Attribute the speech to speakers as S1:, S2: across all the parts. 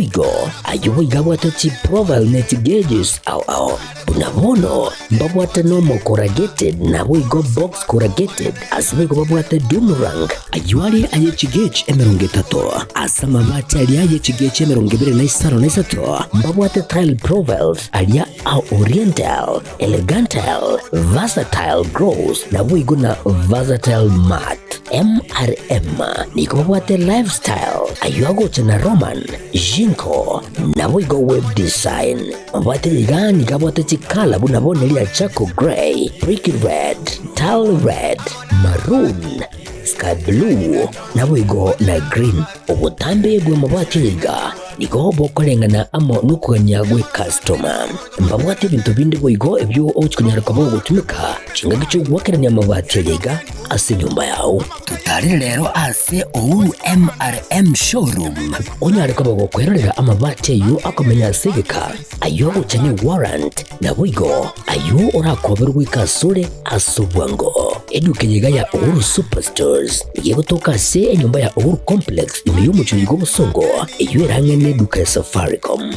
S1: Naboigo ayio boigo abwate chiprofile ne chigeges ao ao. Buna bono mbabwate normal corrugated naboigo box corrugated, ase boigo babwate doom rank, ayio are aye chigauge 30, ase amabati aria aye chigauge 23, mbabwate tile profiles aria a oriental, elegantile, versatile gloss naboigo na versatile matte. MRM nigo babwate lifestyle, ayio agocha na Roman, Jinko, naboigo web design. Mabwate iga nigo abwate chikala buna bono eria charcoal grey, brick red, tile red, maroon, sky blue, naboigo na green. Obotambe bw'amabati aya iga nigo bokoreng'ana amo nokogania gw'ecustoma. Mbabwate ebinto binde boigo ebio ogochia konyara koba ogotumeka chingaki chi'ogoakerania amabati aya iga ase enyomba yao. Totarere rero ase Uhuru MRM Showroom onyare koba gokwerorera amabati ayio akomenya ase egeka, ayio agocha ne warrant, naboigo ayio orakoberwe goika asore ase obwango. Eduka eye iga ya Uhuru Superstores nigo egotoka ase enyomba ya Uhuru Complex ime y'omochie oyo bw'obosongo, eyio ere ang'e neduka ya Safaricom.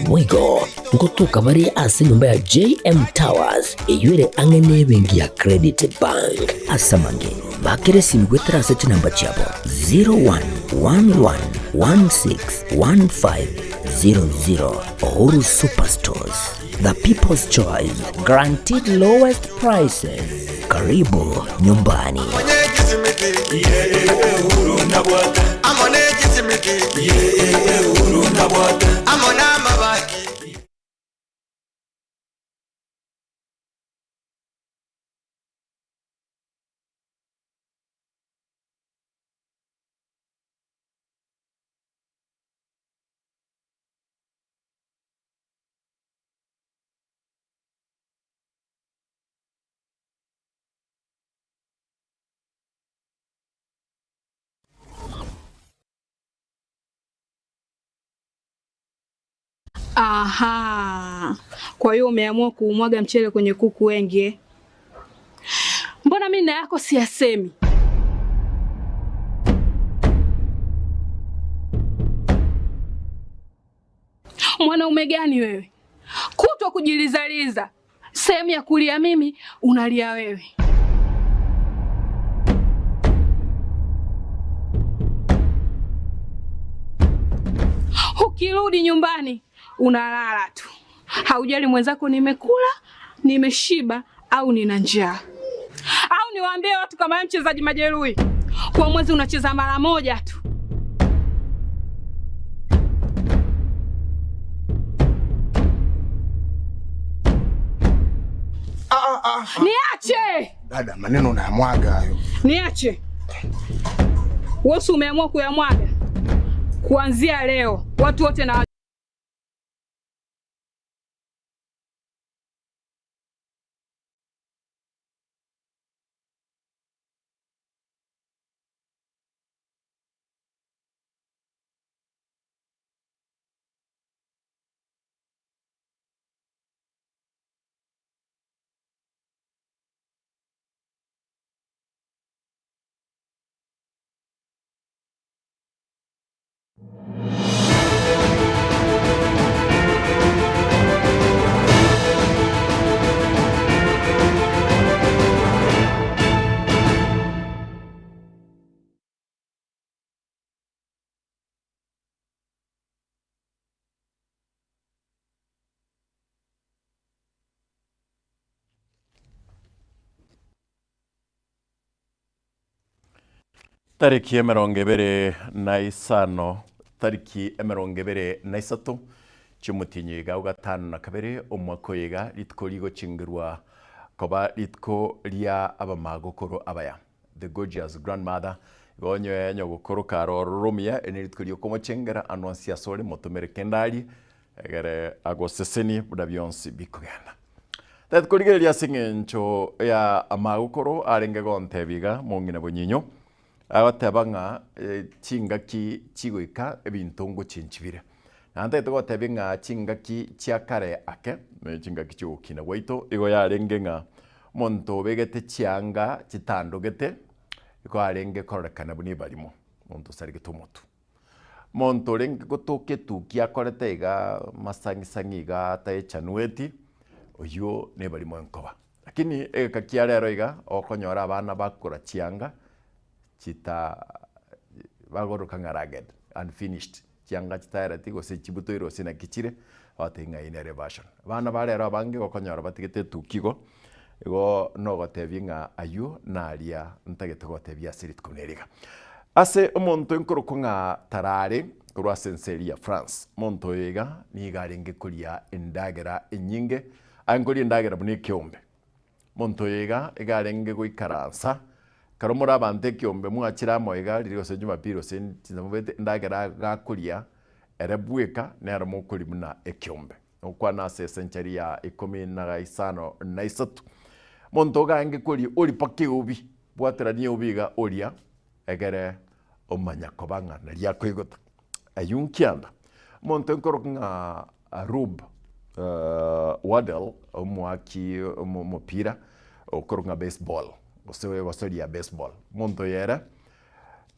S1: Boigo ngotoka bare ase enyomba ya JM Towers eyio ere ang'e nebenki ya Credit Bank. Ase amange, bakera esimi goetera ase chinamba chiabo 0111161500. Uhuru Superstores, the people's choice, guaranteed lowest prices. Karibu nyumbani.
S2: Aha. Kwa hiyo umeamua kuumwaga mchele kwenye kuku wengi eh? Mbona mimi na yako siyasemi? Mwanaume gani wewe? Kutwa kujilizaliza, sehemu ya kulia mimi unalia wewe. Ukirudi nyumbani unalala tu, haujali mwenzako nimekula, nimeshiba au nina njaa. Au niwaambie watu kama wewe mchezaji majeruhi, kwa mwezi unacheza mara moja tu. Niache,
S3: Dada, maneno unayamwaga hayo.
S2: niache. Wewe si umeamua kuyamwaga? Kuanzia leo watu wote na
S4: Tariki emerongo ebere na isano, tariki emerongo ebere na isato chi'omotienyi iga o gatano na kabere omwaka oyo iga, rituko rigochingerwa koba rituko ria abamagokoro abaya, the gorgeous grandmother, igo onye nyogokoro kare ororo omuya, eri nerituko riokomochengera anwe onsi asore motomere kende arie, egere agosesenie buna bionsi bikogenda. Tari korigereria ase eng'encho ya amagokoro arenge gontebia iga mong'ina bonyinyo, agoteba ng'a chingaki chigoika ebinto ngochenchi bire. Naende ntagete gotebia ng'a chingaki chia kare ake, ne chingaki chi'ogokina gwaito, igo yarenge ng'a omonto obegete chianga chitandogete, igo arenge kororekana buna ebarimo, omonto osaregete omotwe. Monto orenge gotoka etukia akorete iga masang'isang'i iga ataechanueti, oyio nebarimo enkoba. Lakini egeka kia rero iga, okonyora abana bakora chianga chita bagoroka ng'a ragged, unfinished, chianga chitaereti gose chibutoire gose naki chire, bagotebi ng'a eyio nere eversion. Abana ba rero abange okonyora batigete etuki igo, igo nogotebia ng'a aywo naria ntagete gotebia ase rituko buna eri iga. Ase omonto nkorokwa ng'a Tarare korwa ase ense eria ya France, omonto oyo iga nigo arenge koria endagera enyinge, arenge koria endagera buna ekeombe. Omonto oyo iga iga arenge goikaransa, ekero more abanto ekeombe mwachire amo iga riria gose jumapili gose chinsa mobete endagera gakoria ere bweka nero mokoria buna ekeombe. Gokwana ase esenchari ya ikomi na isano na isato. Omonto ogaenge koria oria mpaka eubi, bwaterania eubi iga oria, egere omanya koba ng'a naria akoigota. Ayio nkianda. Omonto nkoroka ng'a Rube Waddell, omoaki omopira okorokwa ng'a baseball, gose ogosoria baseball. Omonto oyo ere,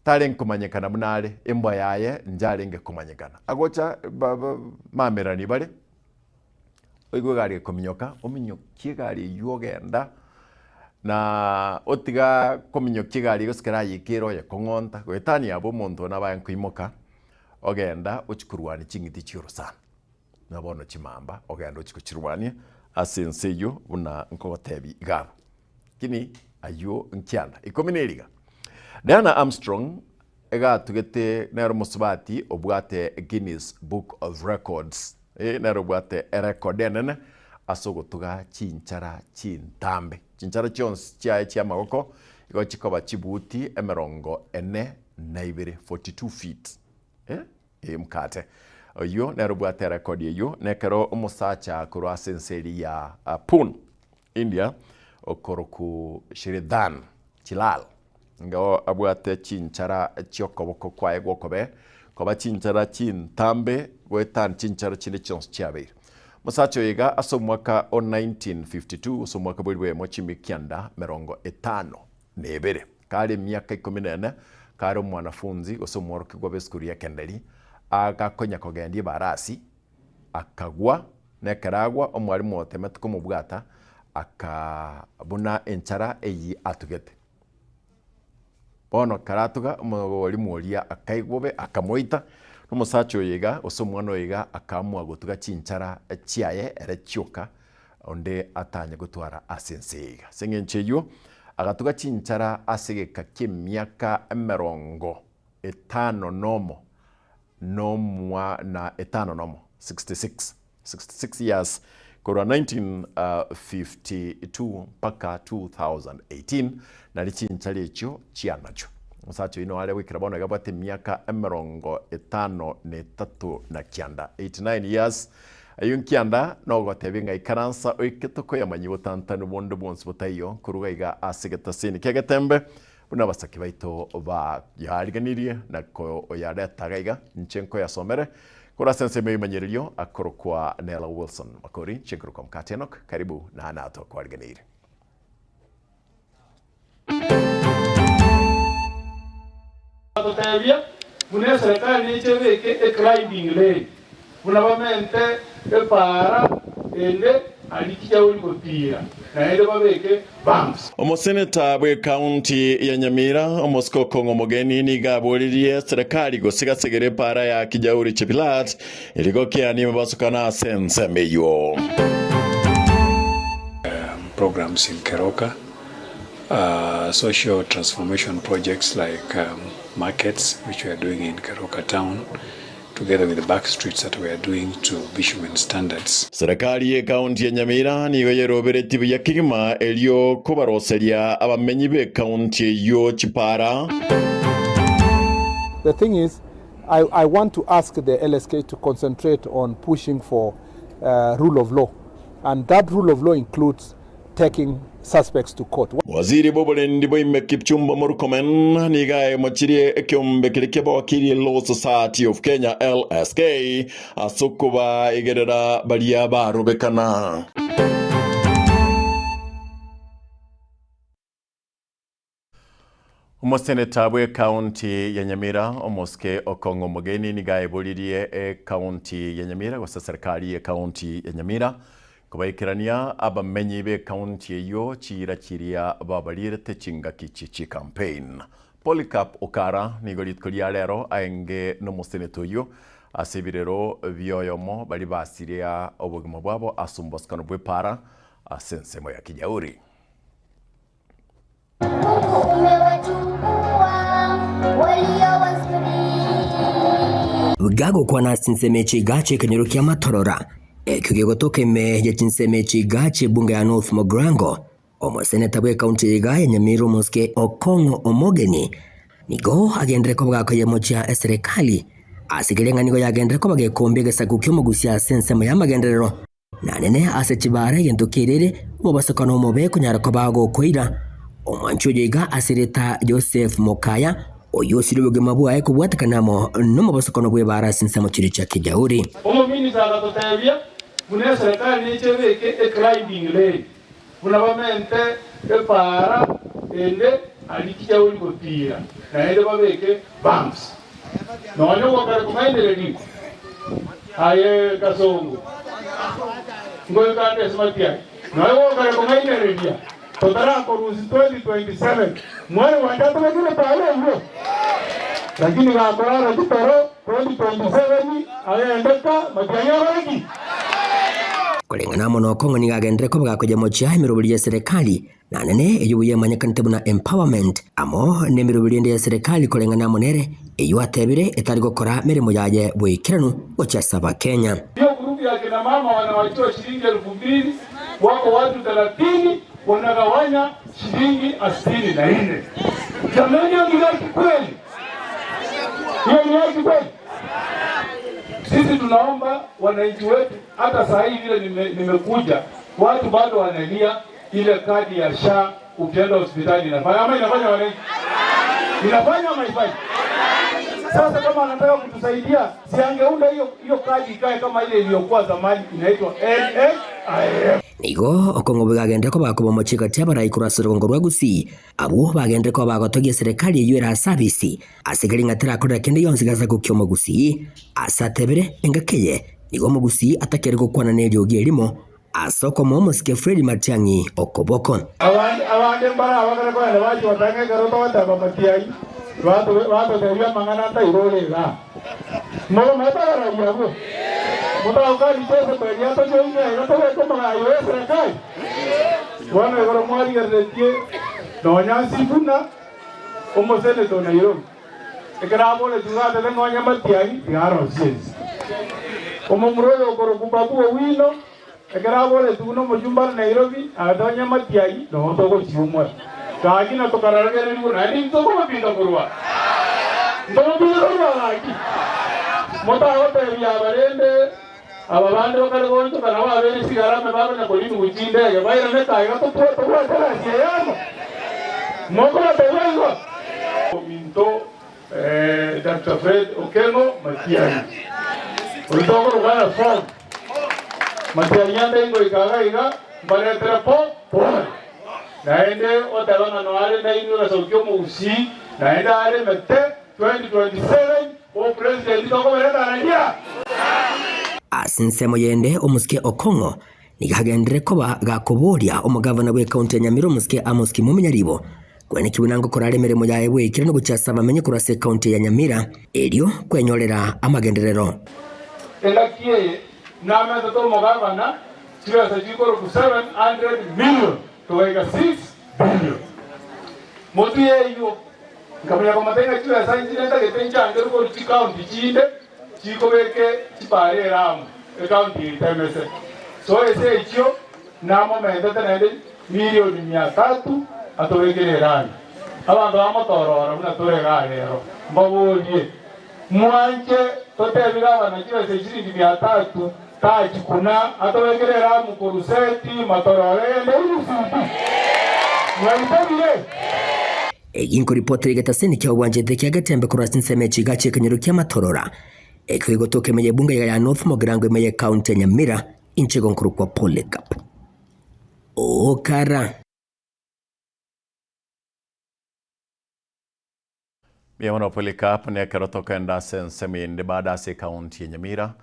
S4: tarenge komanyekana buna are, embwa yaye njarenge komanyekana. Agocha ba- ba- mamerani bare, oigwe egari ekominyoka, ominyokie egari eywo ogenda, na otiga kominyokia egari gose ekero ayekere oyekong'onta, goetania abwo omonto one abaye nkoimoka, ogenda ochia korwania ching'iti chia orosana. Na bono chimamba, ogende ochie kochirwania ase ense eywo buna nkogotebia iga abwo. Lakini aywo nkianda ikomi na eriga. Diana Armstrong iga atugete nere omosubati obwate Guinness Book of Records, eh nere obwate erecord enene ase ogotuga chinchara chintambe. Chinchara chionsi chiaye chiamagoko igo chikoba chibuti emerongo ene na ibere, 42 feet, eh. Emkate. Oyio nere obwate erekodi eyio, nekero omosacha korwa ase ense eria ya Pune, India, okorokwa Shridhan Chilal, nigo abwate chinchara chi'okoboko kwaye gw'okobee koba chinchara chintambe goetania chinchara chinde chionsi chiabeire. Omosacha oyo iga ase omwaka o 1952 gose omwaka bw'elifu eyemo chimia kianda merongo etano na ebere, Kare emiaka ikomi na ene, kare omwanafunzi gose omworokigwa bw'esukuru y'ekenderi, agakonya kogendia ebarasi, akagwa, na ekero agwa, omwalimu otemete komobwata, akabuna enchara eyio atugete. Bono ekero atuga, omwalimu oria akaigwa bobe, akamoita, na omosacha oyo iga, gose omwana oyo iga, akaamua gotuga chinchara chiaye ere chioka, Onde atanye gotwara ase ense eye iga. Ase engencho eyio agatuga chinchara ase egeka ki'emiaka emerongo etano nomo, nomwa na etano nomo, 66, 66 years, korwa 1952 mpaka 2018, nari chinchara echio chianachwa. Omosacha oyio noare goikera bono iga abwate emiaka emerongo etano na etato na kianda, 89 years. Ayio nkianda nogotebia ng'a ikaransa oike tokoyamanyia obotantanu bonde bwonsi botaiyo koruga iga ase egetasini ki'egetembe, buna abasake baito bayariganirie na koyareta iga iga, inche nkoyasomere korwa ase ensemo y'ebimanyererio akorokwa Nella Wilson Makori, inche nkorokwa Mokate Enock, karibu na nato kwarigeneire.
S5: Batotebia buna eserekari neche ebeke eclimbing lane, buna bamente epaara ende aria chichauri gotiira, naende babeke bumps.
S4: Omoseneta bw'ekaunti ya Nyamira, omosike Okong'o Omogeni nigo aboririe serikali gosigasegera epaara ya Kijauri Chepilat erio gokeania emebasukano ase ensemo eyio.
S6: Programs in Keroka, social transformation projects like markets which we are doing in Keroka town together with the back streets that we are doing to bitumen standards.
S4: Serikali y'ekaunti ya Nyamira nigo yeroberetie buya kegima erio kobaroseria abamenyi b'ekaunti eyio chipara.
S7: The thing is, I, I want to ask the LSK to concentrate on pushing for uh, rule of law. And that rule of law includes taking suspects to court.
S4: Waziri bw'oborendi bwa Kipchumba Murkomen nigo aimochirie ekeombe keria ki'abawakili Law Society of Kenya, LSK, ase okobaigerera baria barobekana. Omoseneta bw'ekaunti ya Nyamira, Omosike Okong'o Omogeni nigo aeboririe ekaunti ya Nyamira gose serikali y'ekaunti ya Nyamira kobaikerania abamenyi b'ekaunti eyio chiira chiria babarierete chingaki chie chicampaign. Polycarp Okara nigo rituko ria rero aenge nomoseneta oyio ase ebirero bioyomo baria basiria obogima bwabo ase omobosokano bw'epaara ase ensemo ya Kijauri.
S1: Gagokwana ase chinsemo echi iga chi'ekenyoro kia Matorora, ekio gegotoka ime ye chinsemo echi iga chi'ebunge ya North Mugirango, omoseneta bw'ekaunti eye iga ya Nyamira Omosike Okong'o Omogeni nigo agenderere koba gakoyemochia eserekari ase keria ng'a nigo yagenderere koba gekombia egesaku ki'omogusia ase ensemo y'amagenderero Nanene ase chibara egento kerere omobosokano omobe konyara koba gokoira. Omwanchi oyo iga ase erieta Joseph Mokaya, oyio osirie obogima bwaye kobwatekana amo nomobosokano bw'ebara ase ensemo chiria chia Kijauri.
S5: Omominista agatotebia buna eserekari neche ebeke eclimbing lane, buna bamente epaara ende aria chichauri gotiira, naende babeke bumps. Nonya ogokare kong'ainereria aye Kasongo, ngoika ande ase matiang'i. Nonya ogokare kong'ainereria totarakorusia 2027, mware gwancha atobekere epaara eyio? Lakini gakorara chitoro 2027 agende ka matiang'i akore ki?
S1: Koreng'ana amo nokong'u nigo agenderere koba gakoyemochia emeroberi y'eserekari, na nene eyio buya emanyekanete buna empowerment, amo nemeroberi ende y'eserekari koreng'ana amo nere, eyio atebire etari gokora meremo yaye boikeranu gochia ase Abakenya.
S5: Hiyo group ya kina mama wanawachiwa shilingi elfu mbili, wako watu thelathini wanagawanya shilingi asitini na nne. Jameni, hiyo ni haki kweli? Hiyo ni haki kweli? Sisi tunaomba wananchi wetu, hata saa hii vile nime, nimekuja watu bado wanalia ile kadi ya SHA ukienda hospitali inafanya ama inafanya wananchi? Inafanya ama haifanyi? Sasa kama anataka kutusaidia, si angeunda hiyo hiyo kadi ikae kama ile iliyokuwa zamani inaitwa NHIF.
S1: Nigo okong'u bwegagende koba kobomochie gati y'abarai korwa ase orogongo rwa Gusii, abwo bagenderere koba bagotogia eserekari eyio ere ase abisi, ase keri ng'a terakorera kende gionsi gesaku ki'omogusii. Ase atebire, engaki eye nigo omogusii atakeri gokwana neriogi erimo ase okomoa omosike Fred Matiang'i okoboko.
S5: Abande abande mbare abakare kogenda bachia gotanga ekero togoteba matiai, batotebia amang'ana ntairore igaa. Mokomanyete abarai abwo? Motagokania Jezebeli atochoine iga tobeke omogayo o eserekari? Bono igoro mwarigereretie nonya Sifuna, omoseneta o Nairobi, ekero aboretigwe iga atete ng'a onye matiang'i tiga arosie ense. Omomura oyo okorokwa Babu Owino, ekero aboretigwe nomochumba are Nairobi, agoteba onye matiang'i nogo togochiumora. Gaki na tokararagererigwe naende intwe tokobabinga korwa aa. Ntobabinge korwa aa gaki. Motagotebia aba rende aba bande bakare goonchoka nabo abeire chigarame bakonya korinigwa chindege bairane kaiga tobwate egasi eye amo. Mokobatebia igo? Ominto Doctor Fred Okengo Matiang'i oria tokorokana Ford Matiang'i ande ingoika iga iga mbaretere po pole naende oteba ng'a noare nainwe egesaku ki'omogusii naende aremete 2027 obopresident tokobereta araria.
S1: Ase ensemo yende omosike Okong'o nigo agenderere koba gakoboria omogavana bw'ekaunti ya Nyamira omosike Amos Kimumi Nyaribo Kwenekigwe na ngokora are emeremo yaye bw'eikera gochia ase abamenyi korwa ase ekaunti ya Nyamira erio kwenyorera amagenderero.
S5: Engaki eye namentete omogabana chibesa chikorokwa 700 million togaika 6 billion. Motwe y'eyio nkamanya komata ng'a chibesa inche ntagete nchangerwe korwa chikaunti chinde chikobeke chipara ere amo ekaunti eye etemese. So ase echio Namomentete naende milioni mia tatu atobekere erami. Abanto bamotorora buna tore igaa rero, mbaborie, Mwanche totebie gavana chibesa eshiringi mia tatu tachikuna atobekere eramu korwa Seti matororo egende Irusutu? Mwaitabire?
S1: Egi nkoripotera egetaseni kia obwanchete kia Getembe korwa ase ensemo ya chigachi ekenyoro kia Matorora, ekio gegotoka ime y'ebunga ya North Mugirango ime y'ecounty ya Nyamira. Inche igo nkorokwa Polycarp. Okara.
S4: Mbuya mono Polycarp, nekero tokogenda ase ensemo ende bado ase ekaunti ya Nyamira,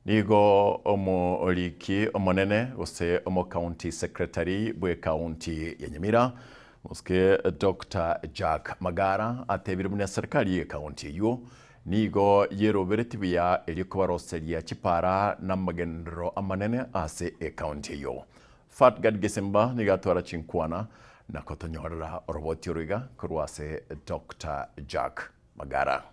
S4: nigo omoriki omonene gose omocounty secretary bw'ekaunti ya Nyamira, Mosike Doctor Jack Magara atebire buna eserikari y'ekaunti eyio nigo yerobereti buya erio kobaroseria chipara na amagenderero amanene ase ekaunti eyio. Fatgard Gesimba nigo atwara chinkwana na kotonyorera oroboti oro iga korwa ase Doctor Jack Magara.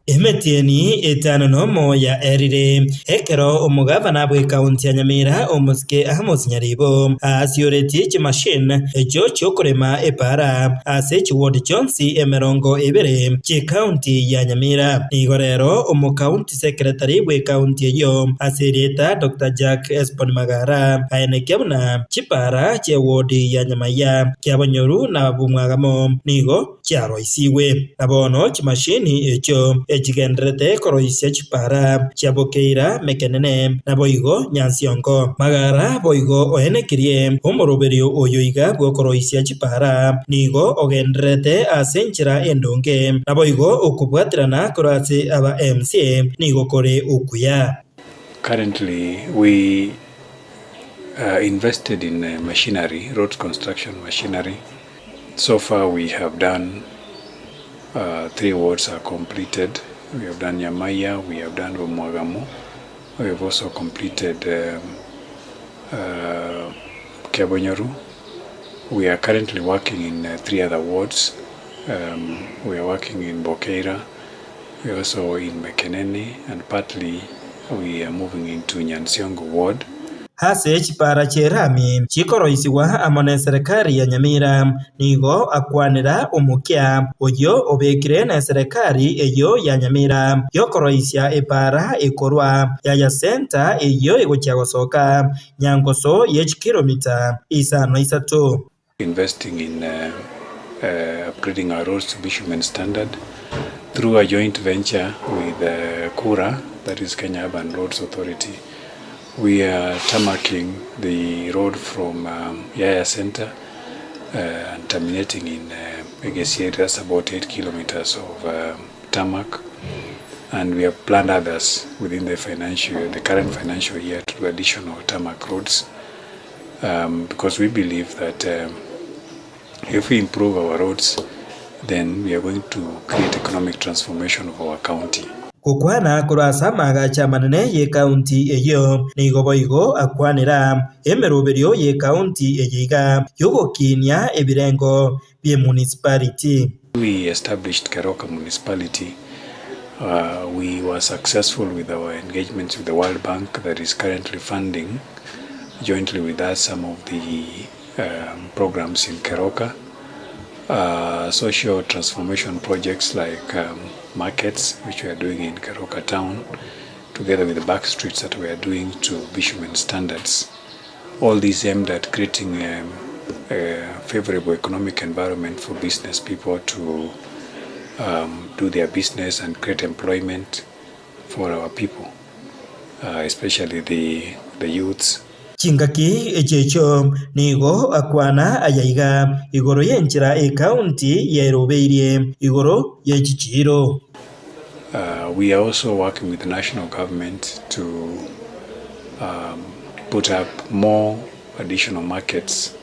S8: Emetienyi etano nomo yaerire, ekero omogavana bw'ekaunti ya Nyamira omosike Amos Nyaribo aasioretie chimachine echio chiokorema epaara ase chiward chionsi emerongo ebere chi'ekaunti ya Nyamira. Nigo rero omokaunti Secretary bw'ekaunti eyio ase erieta Doctor Jack Esbon Magara aenekia buna chipaara chi'eward ya Nyamaiya, Kiabonyoru na Bumwagamo nigo chiaroisigwe. Na bono chimashini echio echigendererete koroisia chipara chia Bokeira Mekenene, naboigo Nyansiongo. Magara boigo oenekirie omoroberio oyo iga bw'okoroisia chipara nigo ogendererete ase enchera endonge, naboigo okobwaterana korwa ase aba MCA nigo kore okuya.
S6: Currently we invested in machinery, road construction machinery. So far we have done 3 wards are completed, we have done Nyamaiya, we have done Bomwagamo, we have also completed Kiabonyoru. We are currently working in 3 other wards, we are working in Bokeira, we are also in Mekenene and partly we are moving into Nyansiongo ward.
S8: Ase chipara chi'erami chikoroisigwa amo neserekari ya Nyamira, nigo akwanera omokia oyio obekire neserekari eyio ya Nyamira y'okoroisia epara ekorwa Yaya Centre eyio egochia gosoka Nyangoso ye chikiromita isano isato.
S6: Investing in upgrading our roads to bitumen standard through a joint venture with KURA, that is Kenya Urban Roads Authority. We are tarmacking the road from Yaya Centre and terminating in Egesieri, that's about 8 kilometers of tarmac, and we have planned others within the financial, the current financial year to do additional tarmac roads. Because we believe that if we improve our roads then we are going to create economic transformation of our county.
S8: Gokwana korwa ase amaagacho amanene y'ekaunti eyio nigo boigo akwanera emeroberio y'ekaunti eye iga y'ogokinia ebirengo bi'emunicipality.
S6: We established Keroka Municipality, we were successful with our engagements with the World Bank that is currently funding jointly with us some of the programs in Keroka, social transformation projects like markets which we are doing in Keroka town together with the back streets that we are doing to bitumen standards. All these aimed at creating a favorable economic environment for business people to um, do their business and create employment for our people, uh, especially the, the youths.
S8: Chingaki echi echio nigo akwana ayaiga igoro y'enchera ekaunti yerobeirie igoro ye chichiiro.
S6: Uh, we are also working with the national government to um, put up more additional markets.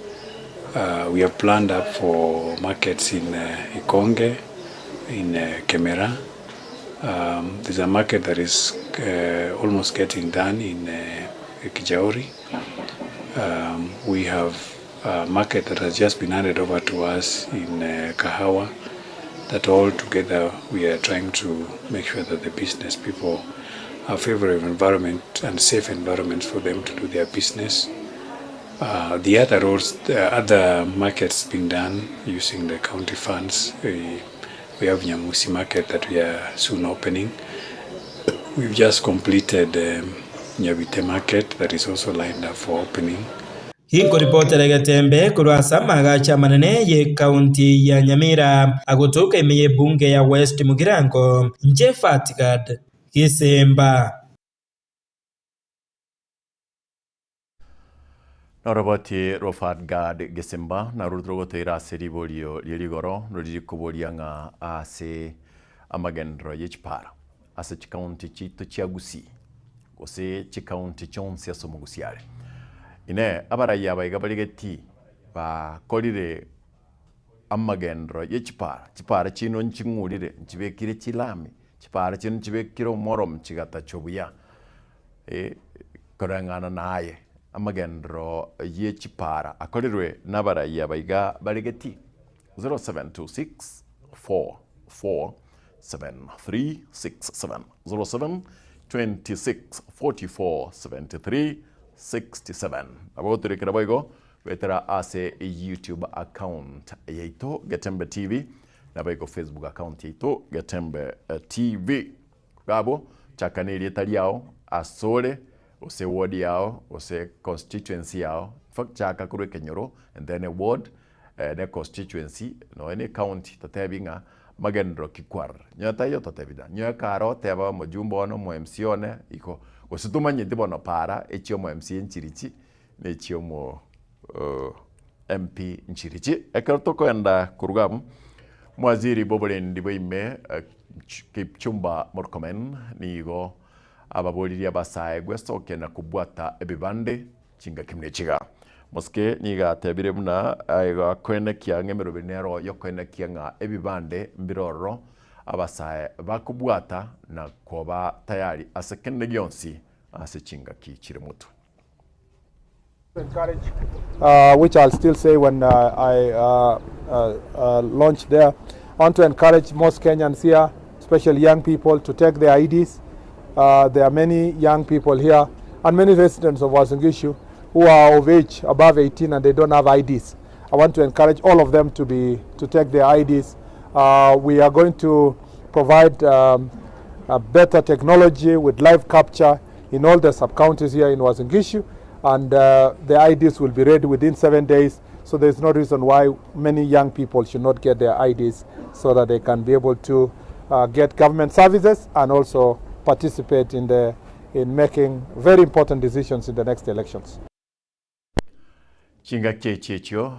S6: Uh, we have planned up for markets in uh, Ikonge, in uh, Kemera. Um, there's a market that is uh, almost getting done in uh, Kijauri. Um, we have a market that has just been handed over to us in uh, Kahawa. That all together we are trying to make sure that the business people a favorable environment and safe environment for them to do their business. Uh, the other roads, the other markets being done using the county funds. We, we have Nyamusi market that we are soon opening. We've just completed um, Nyabite market that is also lined up for opening.
S8: Inkoripotera egetembe korwa ase amaagacho amanene y'Ekaunti ya Nyamira agotoka ime y'ebunge ya West Mugirango, inche Fatgad Gisemba.
S4: Noroboti Rofadgad Gesimba narwo rogotoira ase riborio rie rigoro noriri koboria ng'a ase amagenderero ye chipara ase chikaunti chiaito chia Gusii gose chikaunti chionsi ase omogusii are. Inee, abarai aba iga barigeti bakorire amagenderero ye chipara? Chipara chiino nching'urire, nchibekire chilami, chipara chiino nchibekire omoromu chigatacho buya. Eh, koreng'ana naye, amagenderero ye chipara akorirwe nabarai aba iga baregeti? 0726 44 7367 07 26 44 73 67. Nabo gotorekera boigo goetera ase YouTube account yaito Getembe TV, naboigo Facebook account yaito Getembe TV. Abwo chaka nerieta riao asore gose ward yao gose constituency yao in fact chaka korwa ekenyoro and then eward ne constituency nonya ne ecounty totebi ng'a magenderero ki kwarora. Nyowe taiyo totebi da, nyowe kare oteba omojumbe one omo MC one igo gose tomanyeti bono para echia omo MC nchirichi na echia omo MP nchirichi. Ekero tokoenda koruga abwo, mwaziri bwa oborendi bwa ime Kipchumba Murkomen nigo ababoririe abasae gwesokia na kobwata ebibande chingaki buna echiga. Mosike nigo atebire buna igo akoenekia ng'a emeroberi nero yokoenekia ng'a ebibande mbire ororo abasae bakobwata na koba tayari ase kende gionsi ase chingaki chire motwe.
S7: Encourage, which I'll still say when I launch there. I want to encourage most Kenyans here, especially young people, to take their IDs. There are many young people here and many residents of Uasin Gishu who are of age above 18 and they don't have IDs. I want to encourage all of them to be to take their IDs. We are going to provide a better technology with live capture in all the sub-counties here in Uasin Gishu, and the IDs will be ready within 7 days. So there's no reason why many young people should not get their IDs so that they can be able to get government services and also participate in the in making very important decisions in the next elections.
S4: Chingaki echi echio,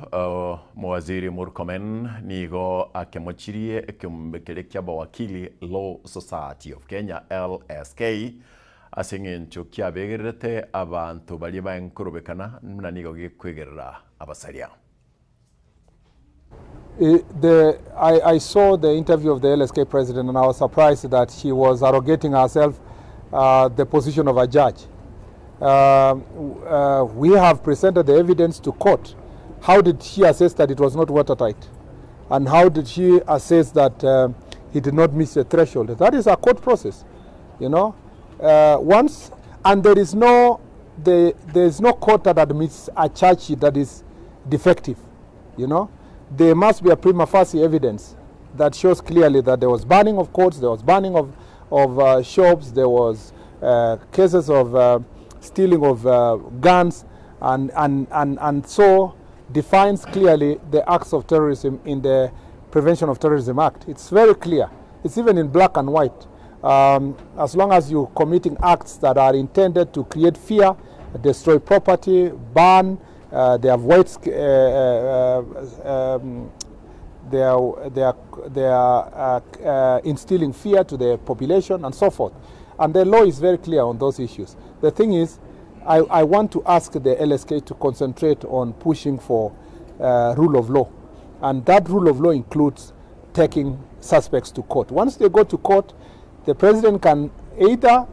S4: Mowaziri Murkomen nigo akemochirie ekeombe keria ki'abawakili Law Society of Kenya, LSK, ase eng'encho kiabegererete abanto baria baenkorobekana buna nigo gekwegerera abasaria.
S7: The, I, I saw the interview of the LSK president and I was surprised that she was arrogating herself uh, the position of a judge. We have presented the evidence to court. How did she assess that it was not watertight? And how did she assess that he did not miss the threshold? That is a court process, you know. Once, and there is no, the, there is no court that admits a charge sheet that is defective, you know. There must be a prima facie evidence that shows clearly that there was burning of courts, there was burning of, of shops, there was cases of stealing of guns, and, and, and, and so defines clearly the acts of terrorism in the Prevention of Terrorism Act. It's very clear. It's even in black and white. As long as you're committing acts that are intended to create fear, destroy property, burn, they have white, they are, they are, they are instilling fear to the population and so forth. And the law is very clear on those issues. The thing is, I, I want to ask the LSK to concentrate on pushing for rule of law. And that rule of law includes taking suspects to court. Once they go to court, the president can either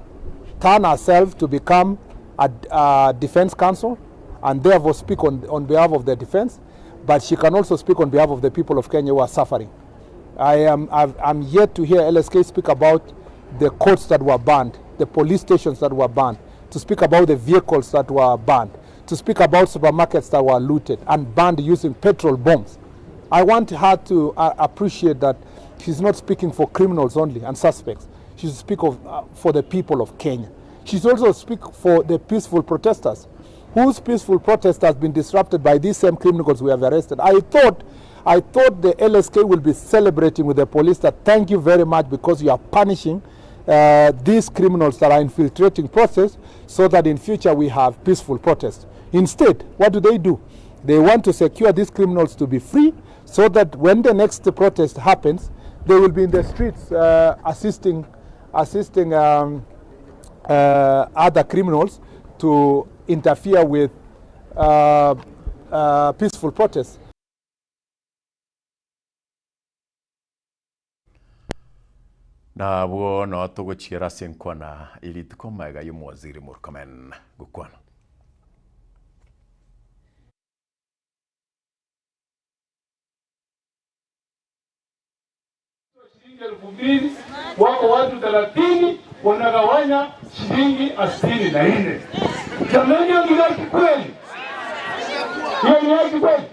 S7: turn herself to become a, a defense counsel and therefore speak on, on behalf of the defense, but she can also speak on behalf of the people of Kenya who are suffering. I am I've, I'm yet to hear LSK speak about the courts that were banned, the police stations that were banned, to speak about the vehicles that were banned, to speak about supermarkets that were looted and banned using petrol bombs. I want her to appreciate that she's not speaking for criminals only and suspects. She should speak of, for the people of Kenya. She should also speak for the peaceful protesters, whose peaceful protest has been disrupted by these same criminals we have arrested. I thought, I thought the LSK will be celebrating with the police that thank you very much because you are punishing these criminals that are infiltrating protests so that in future we have peaceful protests. Instead, what do they do? They want to secure these criminals to be free so that when the next protest happens, they will be in the streets uh, assisting, assisting um, uh, other criminals to interfere with uh, uh, peaceful protests.
S4: Nabwo noo togochiera ase enkwana ye rituko magega y'omowaziri Murkomen gokwana.
S5: Shilingi elfu mbili wako watu thelathini wanagawanya shilingi sitini na nne. Jamani, hiyo ni haki kweli? Hiyo ni haki kweli?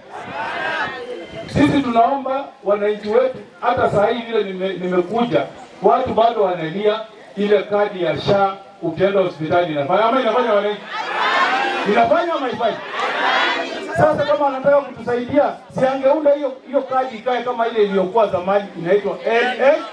S5: Sisi tunaomba wananchi wetu, hata saa hii vile nime, nimekuja watu bado wanalia ile kadi ya SHA ukienda hospitali inafanya ama inafanya wananchi? Inafanya ama haifanyi? Sasa kama anataka kutusaidia, si angeunda hiyo hiyo kadi ikae kama ile iliyokuwa zamani inaitwa NHIF.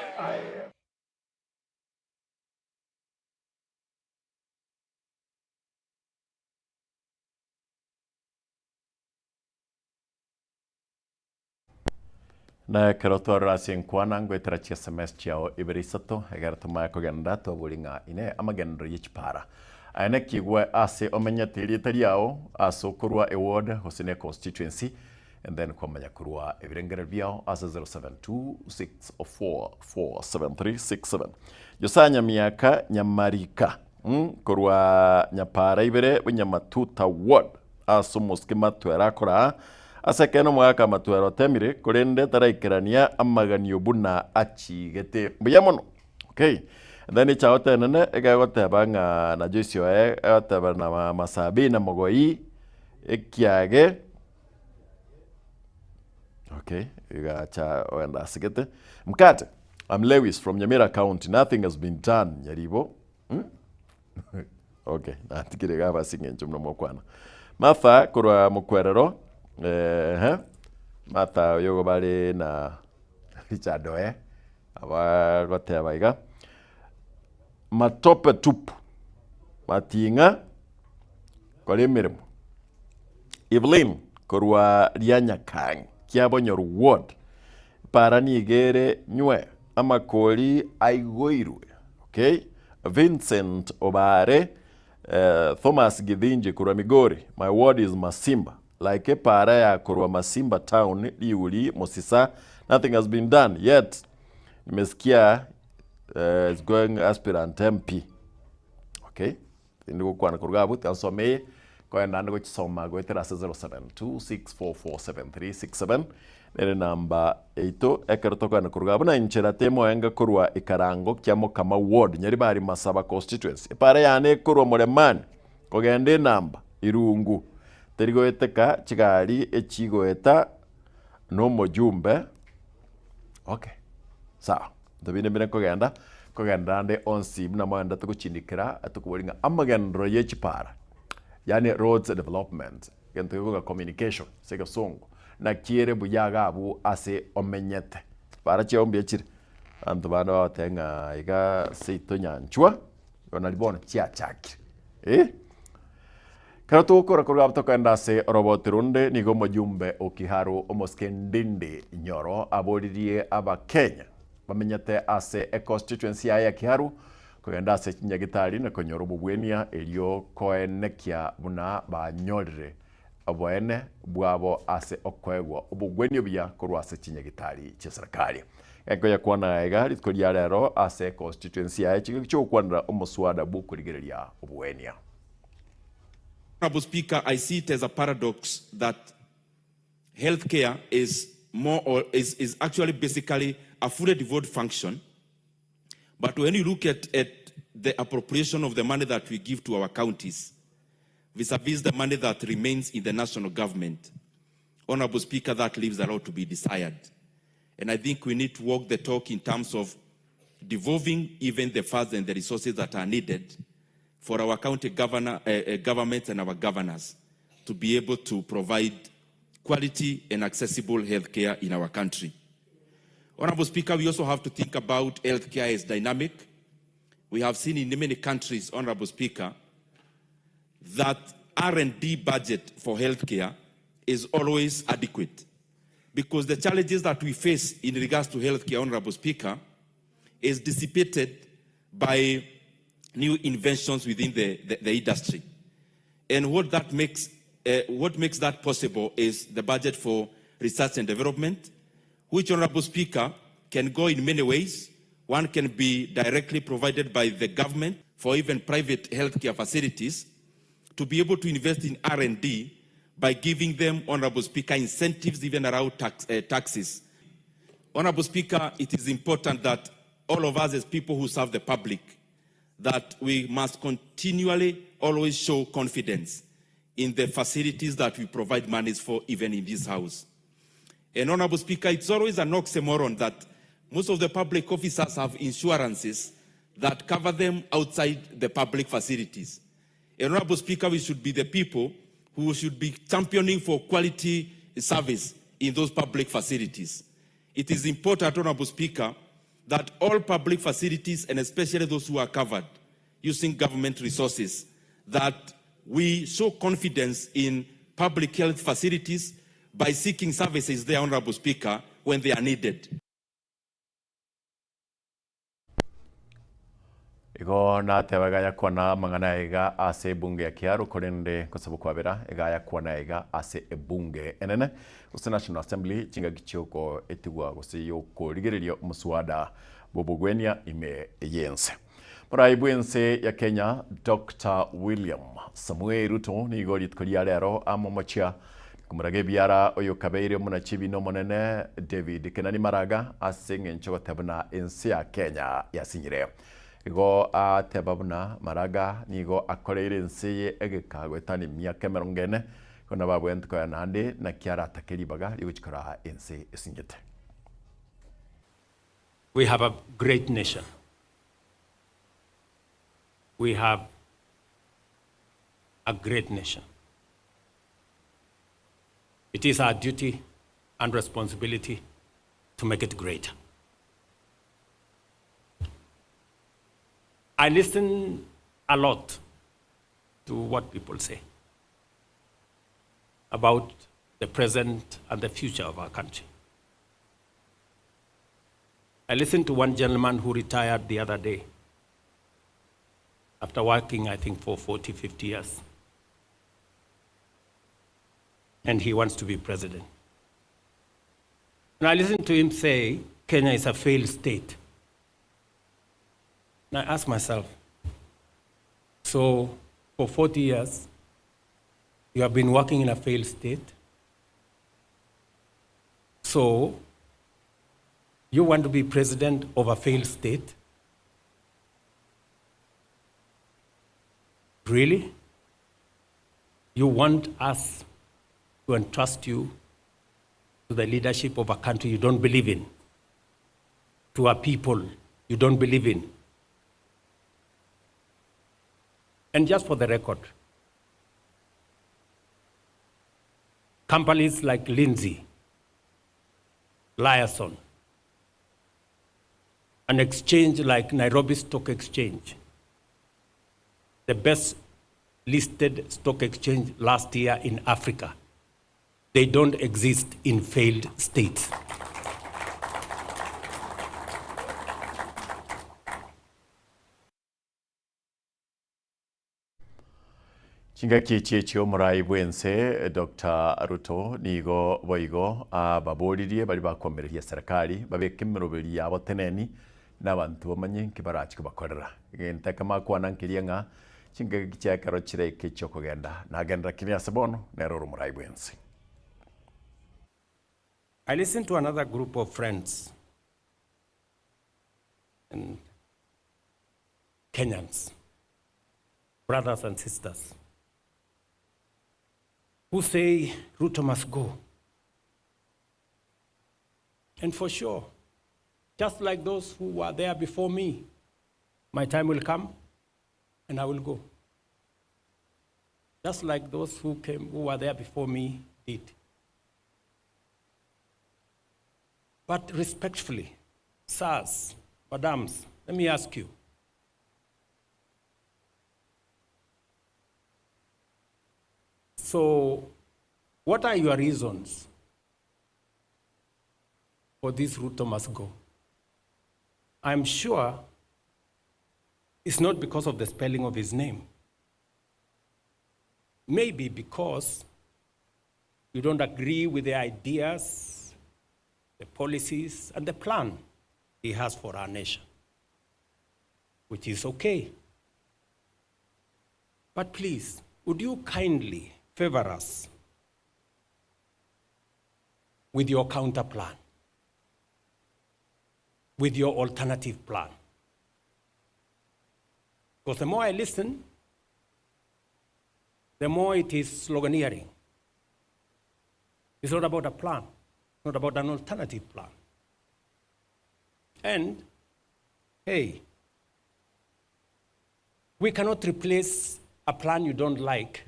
S4: Na ekero twarora ase enkwana ngoetera chi sms chiao ibere isato egere tomanye kogenda twabori ng'a ine amagenderero ye chipara aya nekigwe ase omenyete erieta riao ase okorwa eward gose ne constituency and then kwamanya korwa ebirengererio biao ase 0726447367 Josiah Nyamiaka Nyamarika mm, korwa Nyapara ibere Bunyamatuta ward ase omosike Matwero akoraa Ase ekeene omogaka Matwero otemire, korende taraikerania amaganio buna achigete. Mbuya mono. Okay. And then echaote enene egegoteba ng'a na Joyce oye egoteba na Masabina Mogoi ekiage okay egacha ogenda asigete mkate I'm Lewis from Nyamira County nothing has been done Nyaribo hmm? Okay, natigire iga ase eng'encho buna mokwana. Martha korwa mokwerero, eeh, Martha oyo igo bare na Richard oye, abagoteba iga, matope tupu, mating'a kora emeremo. Evelyn korwa Rianyakang'i, Kiabonyoru ward, para nigo ere nywe, amakori aigoirwe. Okay. Vincent Obare, eh, Thomas Githinji korwa Migori, my ward is Masimba. Like epara ya korwa Masimba town, Liuli, Mosisa, nothing has been done yet. Nimesikia eh, is going aspirant MP. Okay. Tindi gokwana korwa abwo, tiga nsome eye, kogenda ande gochisoma goetera ase 0726447367 nere namba yaito ekero tokogenda korwa abwo na enchera temoenga korwa ekarango kia Mokama ward Nyaribari Masaba constituency epara yane ekorwa Muremani kogenda enamba Irungu teri goeteka chigari echigoeta nomojumbe okay sawa. Ntobinde mbire nkogenda, nkogenda ande onsi buna moendete gochindikera tokoboria ng'a amagenderero ye chipara, yaani roads development, egento gekoga communication ase egesongo, naki ere buya iga abwo ase omenyete. Chipara chiao mbuya chire, abanto bande bagoteba ng'a iga seito nyanchwa, igo nari bono chiachakire eh. Ekero togokora korwa abwo tokogenda ase oroboti ronde, nigo omojumbe o Kiharu omosike Ndindi Nyoro aboririe Abakenya bamenyete ase econstituency yaye ya Kiharu kogenda ase chinyagitari na konyora obobwenia erio koenekia buna banyorire oboene bwabo ase okoegwa obogwenia obuya korwa ase chinyagitari chi'eserekari. Gekoyakwana iga rituko ria rero ase econstituency yaye chingaki chi'ogokwanera omoswada bw'okorigereria obogwenia.
S9: Honourable Speaker, I see it as a paradox that health care is more or is, is actually basically a fully devolved function. But when you look at, at the appropriation of the money that we give to our counties, vis-a-vis the money that remains in the national government, Honorable Speaker, that leaves a lot to be desired. And I think we need to walk the talk in terms of devolving even the funds and the resources that are needed for our county governor, uh, uh, governments and our governors to be able to provide quality and accessible health care in our country. Honorable Speaker, we also have to think about healthcare as dynamic. We have seen in many countries, Honorable Speaker, that R&D budget for healthcare is always adequate because the challenges that we face in regards to healthcare, Honorable Speaker, is dissipated by new inventions within the, the, the industry. And what that makes, uh, what makes that possible is the budget for research and development, which, Honorable Speaker, can go in many ways. One can be directly provided by the government for even private healthcare facilities to be able to invest in R&D by giving them, Honorable Speaker, incentives even around tax, uh, taxes. Honorable Speaker, it is important that all of us as people who serve the public, that we must continually always show confidence in the facilities that we provide monies for, even in this house. And Honorable Speaker, it's always an oxymoron that most of the public officers have insurances that cover them outside the public facilities. And Honorable Speaker, we should be the people who should be championing for quality service in those public facilities. It is important, Honorable Speaker, that all public facilities, and especially those who are covered using government resources, that we show confidence in public health facilities by seeking services there, Honorable Speaker, when they are needed.
S4: Igo nateba iga yakwana amang'ana aya iga ase ebunge ya Kiaru, korende gosaba okwabera iga yakwana iga ase ebunge enene gose National Assembly chingaki chiogoetigwa gose yokorigereria omoswada bw'obogwenia ime y'ense. Morai bw'ense ya Kenya Doctor William Samoei Ruto nigo rituko ria rero amomochia komoraga ebiara oyokabeire omonachibi nomonene David Kenani Maraga ase eng'encho goteba buna ense ya Kenya yasinyire. Igo ateba buna Maraga nigo akoreire ense eye egeka goetania emiaka emerongo ene, igo nabo abwenerete koya naende naki aratake ribaga rigochia koraa ense esinyete.
S10: We have a great nation. We have a great nation. It is our duty and responsibility to make it greater. I listen a lot to what people say about the present and the future of our country. I listened to one gentleman who retired the other day after working, I think, for 40, 50 years. And he wants to be president. And I listened to him say, Kenya is a failed state. And I ask myself, so for 40 years, you have been working in a failed state. So you want to be president of a failed state? Really? You want us to entrust you to the leadership of a country you don't believe in, to a people you don't believe in? And just for the record, companies like Lindsay, Liaison, an exchange like Nairobi Stock Exchange, the best listed stock exchange last year in Africa, they don't exist in failed states.
S4: Chingaki echi echi'omorai bw'ense Doctor Ruto nigo boigo ababoririe baria bakoamereria serikali babeke emeroberi yabo teneni na abanto bamanye nki barachi kobakorera. Egento ekemo akwana nkeria ng'a chingaki chia ekero chiraike chi'okogenda nagenderera kini ase bono nere ore omorai bw'ense.
S10: I listened to another group of friends and Kenyans, brothers and sisters, who say Ruto must go. And for sure, just like those who were there before me, my time will come and I will go. Just like those who came, who were there before me did. But respectfully, sirs, madams, let me ask you. So, what are your reasons for this Ruto must go? I'm sure it's not because of the spelling of his name. Maybe because you don't agree with the ideas, the policies, and the plan he has for our nation, which is okay. But please, would you kindly favor us with your counter plan, with your alternative plan? Because the more I listen, the more it is sloganeering. It's not about a plan, it's not about an alternative plan. And, hey, we cannot replace a plan you don't like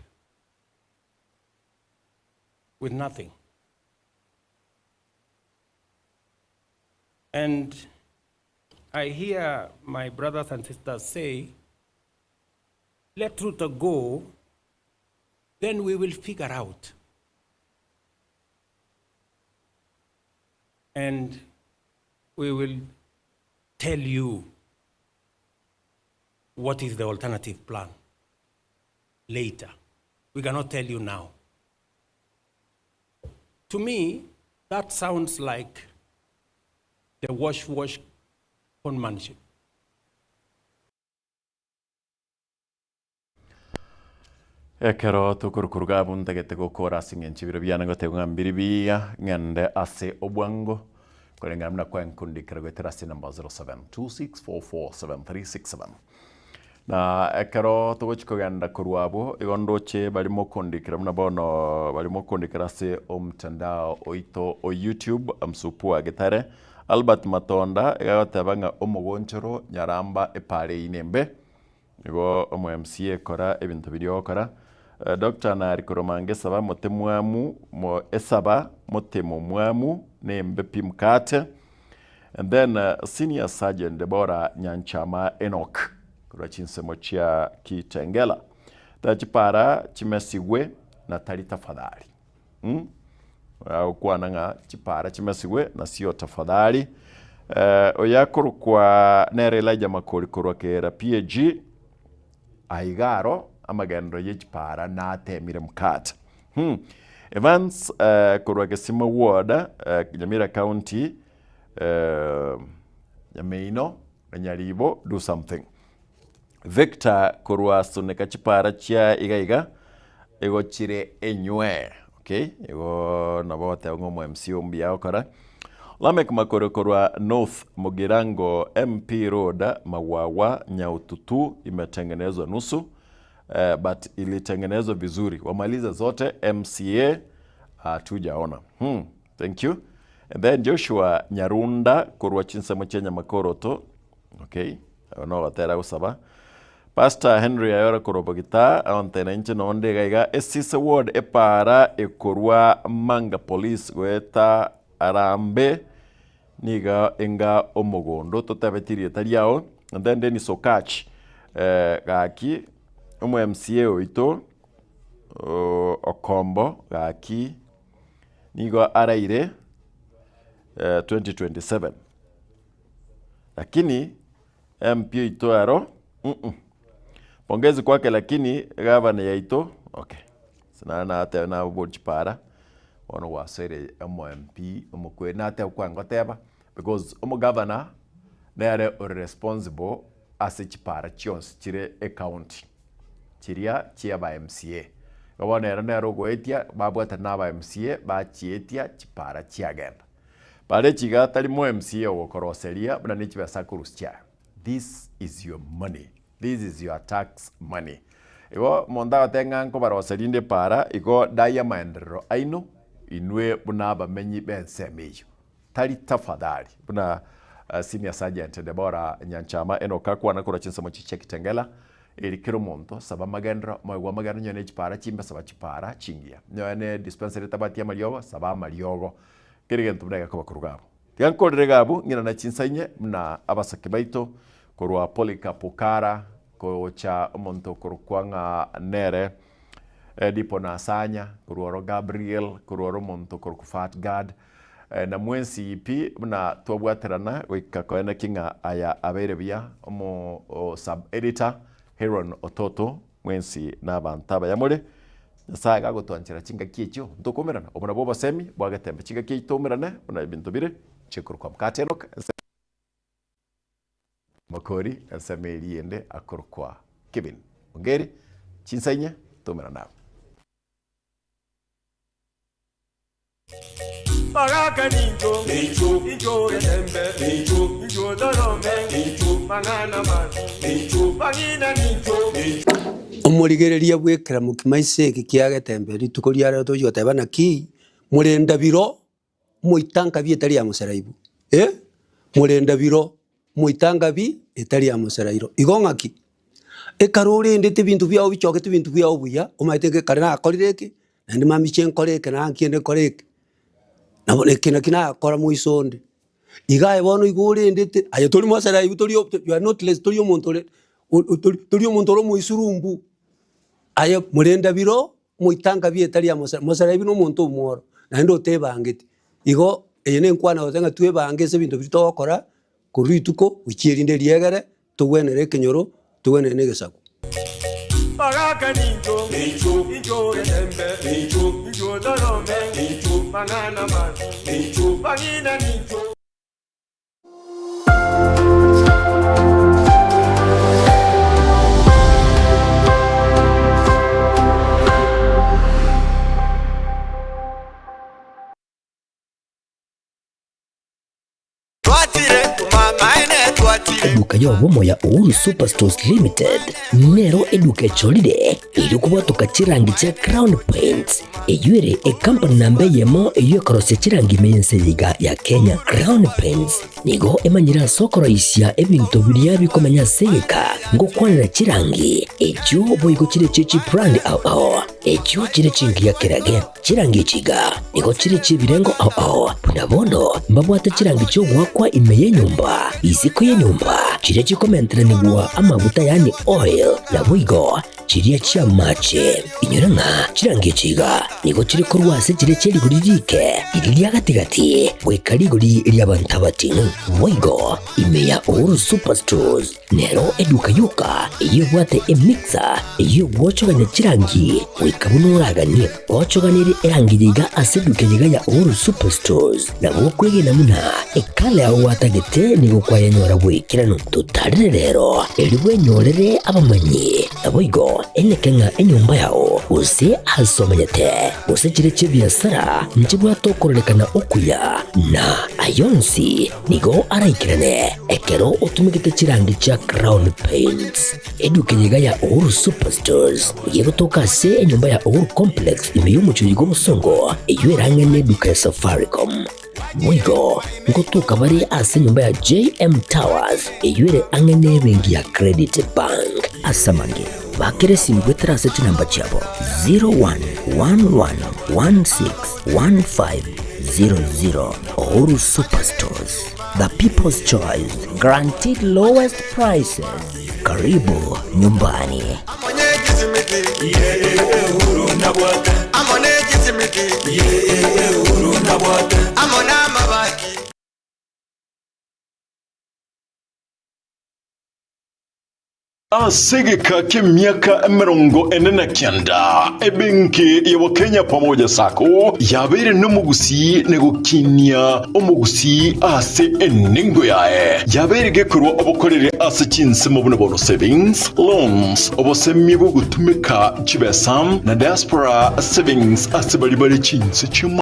S10: with nothing. And I hear my brothers and sisters say, let Ruto go, then we will figure out. And we will tell you what is the alternative plan later. We cannot tell you now. To me, that sounds like the wash wash conmanship.
S4: Ekero tokorukuruga abwo ntagete gokora ase eng'encho ebiro biane ngoteba ng'a mbiri biya ng'ende ase obwango koreng'ana buna kwankundikera goetera ase enamba 0726447367. Na ekero togochi kogenda korwa abwo igo ndoche baria mokondikera buna bono baria mokondikera ase omtandao oito o YouTube Msupu wa Getare, Albert Matonda iga agoteba ng'a omogonchoro Nyaramba epara eyio nembe. Igo omo MCA kora ebinto biria ogokora. Doctor nari korwa manga esaba mote mwamu mo esaba mote momwamu nembe pi mkate. And then senior sergeant Deborah Nyanchama Enock korwa chinsemo chia Kitengela. Tachipara chimesigwe na tari tafadhali. Mm? Agokwana ng'a chipara chimesigwe na sio tafadhali. Eh, oyo akorokwa nere Elijah Makori korwa Kera PAG aiga aro amagenderero ye chipara natemire mkate. Hmm. Evans eh, korwa Gesima Ward eh, Nyamira County eh, Nyameino na Nyaribo do something. Victor korwa Suneka chipara chia iga iga igo chire enywe okay igo nabo goteba ng'a omo MC omuya agokora. Lameck Makore korwa North Mugirango MP Road Magwagwa Nyaututu imetengenezwa nusu eh, but ilitengenezwa vizuri wamalize zote MCA hatujaona hmm, thank you and then Joshua Nyarunda korwa chinsemo chia Nyamakoroto Okay, abo nogotera gosaba. Pastor Henry Ayora korwa Bogita, agontena inche nonde iga iga, Esise ward epaara ekorwa Manga police goeta Arambe niga enga omogondo totebeti rieta riao. And then Dennis Okach eh, gaki omo MCA oito oh, Okombo gaki nigo araire eh, 2027. Lakini MP oito aro mm pongezi kwake lakini gavana yaito okay nare nateba nabori chipara bono gwasoire omo MP omokweri nateba kwanga goteba because omogavana nere ore responsible ase chipara chionsi chire ecounty chiria chia aba MCA. Igo bono ere nere ogoetia babwatana na aba MCA bachietia chipara chiagenda. Bare chiga tari mo MCA ogokoroseria buna ne chibesa akorusia chiaye. This is your money. This is your tax money. Igo omonto agoteba ng'a nkobaroseria inde epaara, igo dai amaenderero aino inwe buna abamenyi b'ensemo eyio. Tari tafadhali buna Senior Sergeant Deborah Nyanchama Enock akwana korwa chinsemo chia Kitengela, eri kera omonto saba amagenderero, moegwe amagenderero nyowe ne chipaara chimbe saba chipaara chingiya. Nyowe ne dispensary etabwati amariogo saba amariogo. Kera egento buna gekoba korwa iga abwo. Tiga nkorere iga abwo ng'ina chinsa inye buna abasake baito korwa Polycarp Okara gocha omonto okorokwa ng'a nere. Dipo na Asanya, korwa oro Gabriel, korwa oro omonto okorokwa Fat Gad, na mwensi pi buna twabwaterana goika koeneki ng'a aya abeire buya, omo sub editor Heron Ototo, mwensi na abanto abaya more. Nyasaye gagotwanchera chingaki echio ntokomerana, obo nabwo obosemi bwa getembe chingaki echio toumerane buna ebinto bire, chikorokwa Mkate Enock, ense Makori, ensemo eria ende akorokwa Kevin Ongeri, chinsa inye toumerane abwo.
S11: Bagaka nincho, incho getembe, incho torome, mang'ana mabi, bang'ina nincho.
S12: Omorigereria bw'ekeramo kimaiso eke kia getembe rituko ria rero tochia goteba naki, morenda biro moitanka bi etari ya moseraibu, eh, morenda biro moitanka bi etari ya moserairo. Igo ng'aki? Ekero orendete ebinto biago bichogete ebinto biago buya, omanyete ng'a ekare nakorire eke, naende mamiche nkore eke na nkiende nkore eke, nabo eke naki nakora moiso onde. Iga aye bono igo orendete, aye tori moseraibu tori o you are not less tori omonto ore tori tori omonto ore omoisurumbu, aye morenda biro moitanka bi etari ya mosera, moseraibu na omonto omworo, naende otebangeti. Igo eye ne enkwana gose ng'a twebange ase ebinto biria togokora, korwa rituko gochia erinde riegere. Togwenere ekenyoro, togwenere na egesaku.
S11: Bagaka nincho, incho getembe, incho torome, mang'ana mabi, bang'ina nincho.
S1: Eduka y'obomo ya Uhuru Superstores Limited nero eduka echorire erio kobwatoka chirangi chia Crown Paints eyio ere ekampani namba eyemo eyio ekorosia chirangi ime y'ense eye iga ya Kenya. Crown Paints nigo emanyire ase okoroisia ebinto biria bikomenya ase egeka ngokwanera chirangi echio boigo chire chie chibrand ao ao echio chire chingiya kerage. Chirangi echi iga nigo chire chi'ebirengo ao ao, buna bono mbabwate chirangi chi'ogoakwa ime y'enyomba, isiko y'enyomba, chiria chikomenteranigwa amaguta yaani oil, naboigo chiria chi'amache. Inyora ng'a chirangi echi iga nigo chire korwa ase chiria chie rigori riike, riria ria gati-gati, goika rigori ri'abanto abating'u. Boigo ime ya Uhuru Superstores Nero eduka yoka eyio ebwate emixer eyio egwochogania chirangi goika buna oraganie. Gochoganerie erangi yaiga ase eduka eyeiga ya Uhuru Superstores nabo okwegena buna ekala yao gwatagete nigo kwayenyora bw'ekeranu. Totarire rero erio bwenyorere abamanyi naboigo eneke ng'a enyomba yao gose ase omenyete gose chire chi'ebiasara nchibwate okororekana okuya na ayonsi Nigo araikerane ekero otumegete chirangi chia Crown Paints. Eduka eye iga ya Uhuru Superstores nigo egotoka ase enyomba ya Uhuru Complex ime y'omochie oyo bw'obosongo eyio erang'e neduka ya Safaricom. Boigo ngotoka bare ase enyomba ya JM Towers eyio ere ang'e nebenki ya Credit Bank. Ase amange, bakera esimi goetera ase chinamba chiabo 0111161500. Uhuru Superstores, the people's choice, guaranteed lowest prices. Karibu nyumbani.
S13: Ase egeka ki'emiaka 49, ebenki ya Wakenya Pamoja Sacco yabeire nomogusii na gokinia omogusii ase enengo yaye. Yabeire gekorwa obokoreri ase chinsemo buna bono savings, loans, obosemia bw'ogotumeka chibesa na diaspora savings ase baria bare chinse chi'amang'ana.